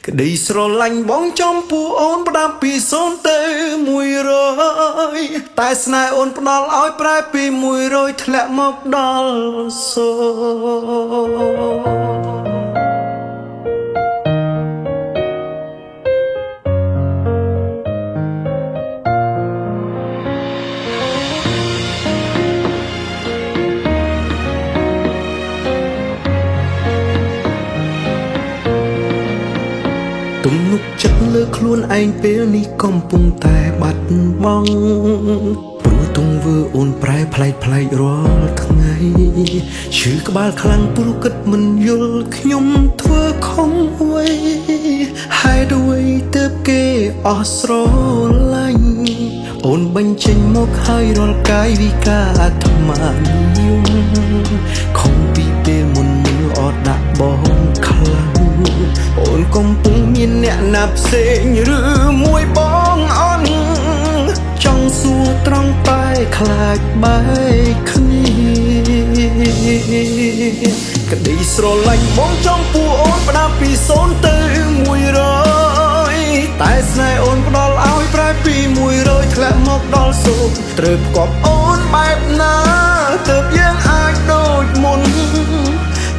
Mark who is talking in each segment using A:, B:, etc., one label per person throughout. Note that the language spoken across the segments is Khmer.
A: ក្តីស្រឡាញ់បងចំពោះអូនផ្ដាំពី0ទៅ100តែស្នេហ៍អូនផ្ដល់ឲ្យប្រែពី100ធ្លាក់មកដល់0ទំនុកចិត្តលើខ្លួនឯងពេលនេះកំពុងតែបាត់បង់ព្រោះទង្វើអូនប្រែប្លែកប្លែករាល់ថ្ងៃឈឺក្បាលខ្លាំងព្រោះគិតមិនយល់ខ្ញុំធ្វើខុសអ្វីហេតុអ្វីទើបគេអស់ស្រឡាញ់អូនបញ្ចេញមកហើយរាល់កាយវិការអាត្មានិយមខំពីពេលមុនមុនល្អដាក់បងខ្លាំងអូនកំពុងមានអ្នកណាផ្សេងឬមួយបងអន់ចង់សួរត្រង់តែខ្លាចបែកគ្នាក្តីស្រឡាញ់បងចំពោះអូនផ្ដាំពី0ទៅ100តែស្នេហ៍អូនផ្ដល់ឲ្យប្រែពី100ធ្លាក់មកដល់0ត្រូវផ្គប់អូនបែបណាទើបយើងអាចដូចមុន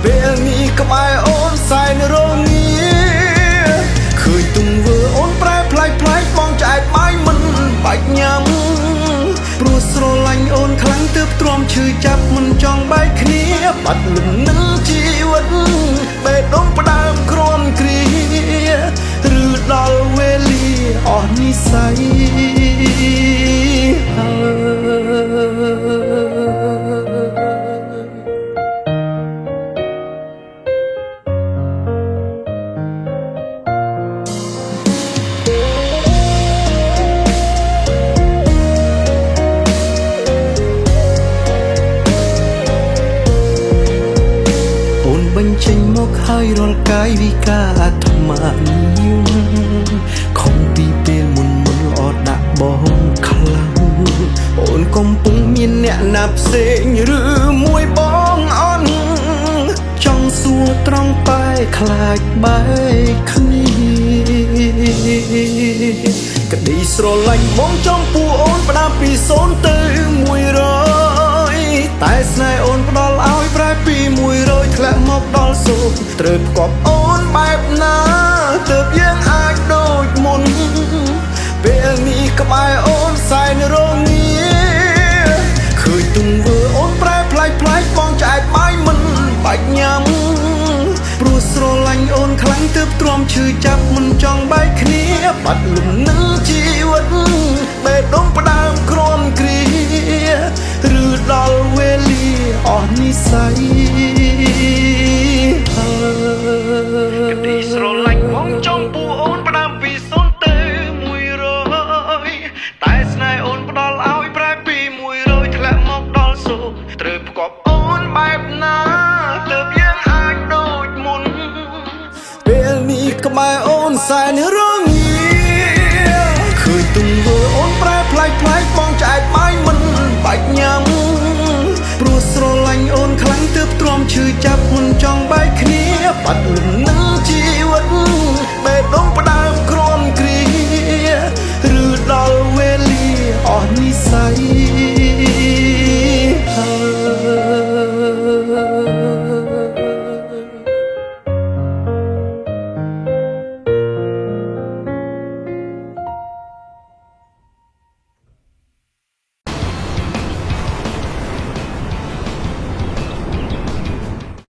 A: ពេលនេះក្បែរអូនសែនរងាឃើញទង្វើអូនប្រែប្លែកប្លែកបងឆ្អែតបាយមិនបាច់ញ៉ាំព្រោះស្រឡាញ់អូនខ្លាំងទើបទ្រាំឈឺចាប់មិនចង់បែកគ្នាបាត់លំនឹងជីវិតបេះដូងផ្ដើមគ្រាំគ្រាឬដល់វេលាអស់និស័យអូនបញ្ចេញមកហើយរាល់កាយវិការអាត្មានិយមខំពីពេលមុនមុនល្អដាក់បងខ្លាំងអូនកំពុងមានអ្នកណាផ្សេងឬមួយបងអន់ចង់សួរត្រង់តែខ្លាចបែកគ្នាក្តីស្រឡាញ់បងចំពោះអូនផ្ដាំពី0ទៅ100តែស្នេហ៍អូនផ្ដល់ឲ្យប្រែពី100ធ្លាក់មកដល់0ត្រូវផ្គប់អូនបែបណាទើបយើងអាចដូចមុនពេលនេះក្បែរអូនសែនរងាឃើញទង្វើអូនប្រែប្លែកប្លែកបងឆ្អែតបាយមិនបាច់ញ៉ាំព្រោះស្រឡាញ់អូនខ្លាំងទើបទ្រាំឈឺចាប់មិនចង់បែកគ្នាបាត់លំនឹងជីវិតបេះដូងផ្ដើមគ្រាំគ្រាឬដល់វេលាអស់និស័យក្តីស្រឡាញ់បងចំពោះអូនផ្ដើមពី0ទៅ100តែស្នេហ៍អូនផ្ដល់ឲ្យប្រែពី100ធ្លាក់មកដល់0ត្រូវផ្គប់អូនបែបណាទើបយើងអាចដូចមុនពេលនេះក្បែរអូនសែនរងាឃើញទង្វើអូនប្រែប្លែកប្លែកបងឆ្អែតបាយមិនបាច់ញ៉ាំព្រោះស្រឡាញ់អូនខ្លាំងទើបទ្រាំឈឺចាប់មិនចង់បែកគ្នាបាត់លំនឹង